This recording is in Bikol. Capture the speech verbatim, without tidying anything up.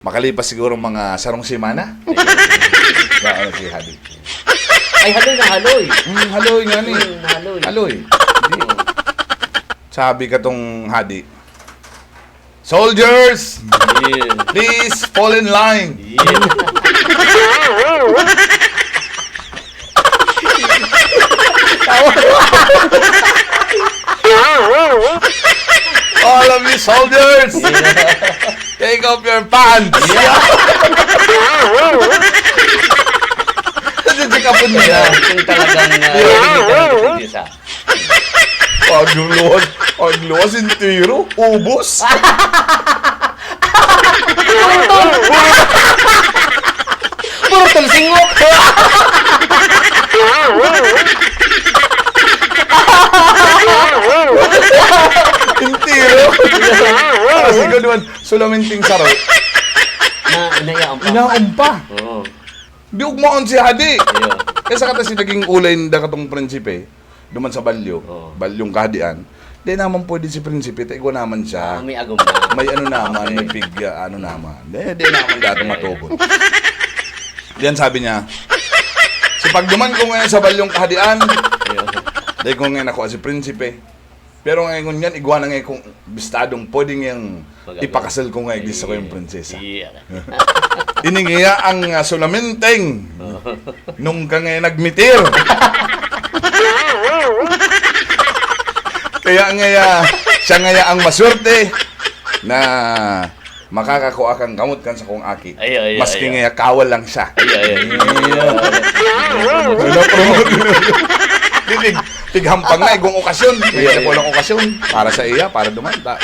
Makalipas siguro mga sarong semana, naon si Hadi. Ay, haloy na haloy. Hmm, haloy nga ni. Hmm, haloy. Haloy. Di. Sabi katong Hadi, "Soldiers, Yeah. please fall in line." Yeah. All of you soldiers, take off your pants. Nagkakapon niya. Kung talagang uh, hindi ka nagtitisa. Pagluwas, pagluwas entero, ubos. Puro tulsingok. Entero. Kasi ko naman, sulaminting saro. Na, inayaan pa. Inaon pa. Oo. Di ugmaon si Hadi. Iyo. Kaya sa kata si naging ulay ninda katong prinsipe, duman sa balyo, Oo. balyong kahadian, di naman pwede si prinsipe, ta igwa naman siya. Ah, may agom na. May ano naman, Okay. may pig, ah, ano naman. Di, di naman dato matugot. Diyan sabi niya, si pagduman ko ngayon sa balyong kahadian, Iyo. dahil ko ngayon ako si prinsipe. Pero ngayon yan, igwa na ngayon kung bistadong pwede ngayang Mag-agom. ipakasal ko ngayon, di sa ko yung prinsesa. Iya. Ini ngaya ang uh, sulaminting nung ka ngaya nagmitir. Kaya ngaya, siya ngaya ang maswerte na makakakua kang kamot kan sa kong aki. Ay, ay, Maski ay, ngaya kawal lang siya. Iya, iya. Pinopromote. Di, tig, tighampang na, igong okasyon. May Iya, isa iya. po lang okasyon. Para sa iya, para duman. Ta,